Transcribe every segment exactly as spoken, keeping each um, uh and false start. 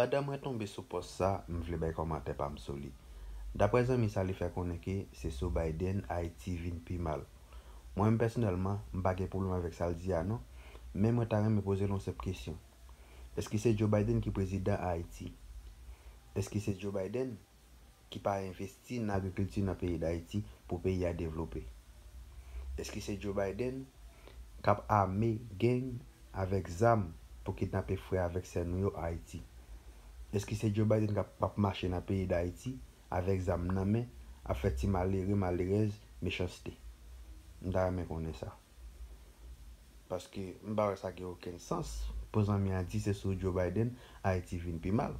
Pandan mwen tonbe sou pòs sa, m vle bay kòmantè pa m sou li. Daprè zanmi sa, li fè konnen ke se sou Biden Ayiti vin pi mal. Mwen menm pèsonèlman, m pa gen pwoblèm avèk sa l di a non, men mwen ta renmen poze l yon senp kesyon. Èske se Joe Biden ki prezidan Ayiti? Èske se Joe Biden ki pa envesti nan agrikilti nan peyi Dayiti pou peyi a devlope? Èske se Joe Biden k ap ame gang avèk zam pou kidnape frè avèk sè nou yo Ayiti? Èske se Joe Biden k ap, k ap mache nan peyi Dayiti avèk zam nan men, ap fè ti malere, malerèz, mechanste? M ta renmen konnen sa. Paske m pa wè sa gen okenn sans pou zanmi an di se sou Joe Biden Ayiti vin pi mal.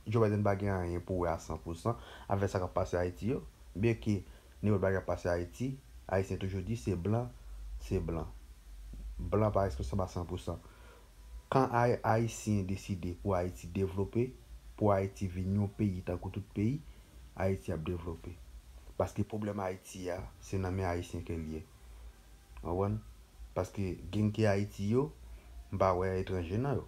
Joe Biden pa gen anyen pou wè a san pou san avèk sa k ap pase Ayiti yo. Byenke nenpòt bagay k ap pase Ayiti, Ayisyen toujou di se blan, se blan. Blan pa responsab a san pou san. Kan Ay- Ayisyen deside pou Ayiti devlope, pou Ayiti vin yon peyi tankou tout peyi, Ayiti ap devlope. Paske pwoblèm Ayiti a, se nan men Ayisyen ke l ye. Ou konprann? Paske gang ki Ayiti yo, m pa wè etranje nan yo.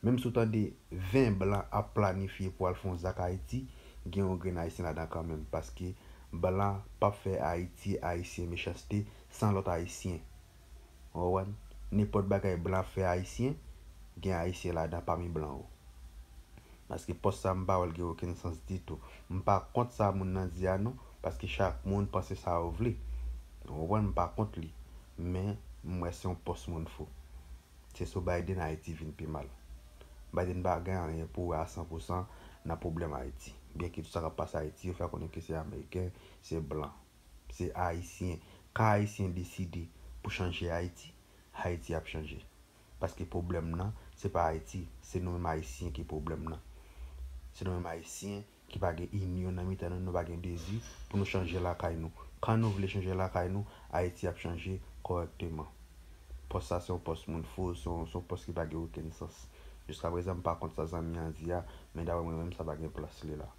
Menm si w tande ven blan ap planifye pou al fè yon zak Ayiti, gen yon grenn Ayisyen ladan kanmenm. Paske blan p ap fè Ayiti, Ayisyen mechanste san lòt Ayisyen. Ou konprann? Nenpòt bagay blan ap fè Ayisyen, gen Ayisyen ladan pami blan yo. Paske pòs sa m pa wè l gen okenn sans ditou. M pa kont sa moun nan di a non, paske chak moun panse sa yo vle. Ou konprann? M pa kont li. Men m wè se yon pòs moun fou. Se sou Biden Ayiti vin pi mal. Biden pa gen anyen pou wè a san pou san nan pwoblèm Ayiti. Byenke tout sa k ap pase Ayiti, yo fè konnen ke se Ameriken, se blan. Se Ayisyen. Kan Ayisyen deside pou chanje Ayiti, Ayiti ap chanje. Paske pwoblèm nan, se pa Ayiti, se nou menm Ayisyen ki pwoblèm nan. Se nou menm Ayisyen ki pa gen inyon nan mitan nou, nou pa gen dezi pou nou chanje lakay nou. Kan nou vle chanje lakay nou, Ayiti ap chanje kòrèkteman. Pòs sa se yon pòs moun fou, se yon, se yon pòs ki pa gen okenn sans. Jiskaprezan, m pa kont sa zanmi an di a, men daprè mwen menm, sa pa gen plas li la.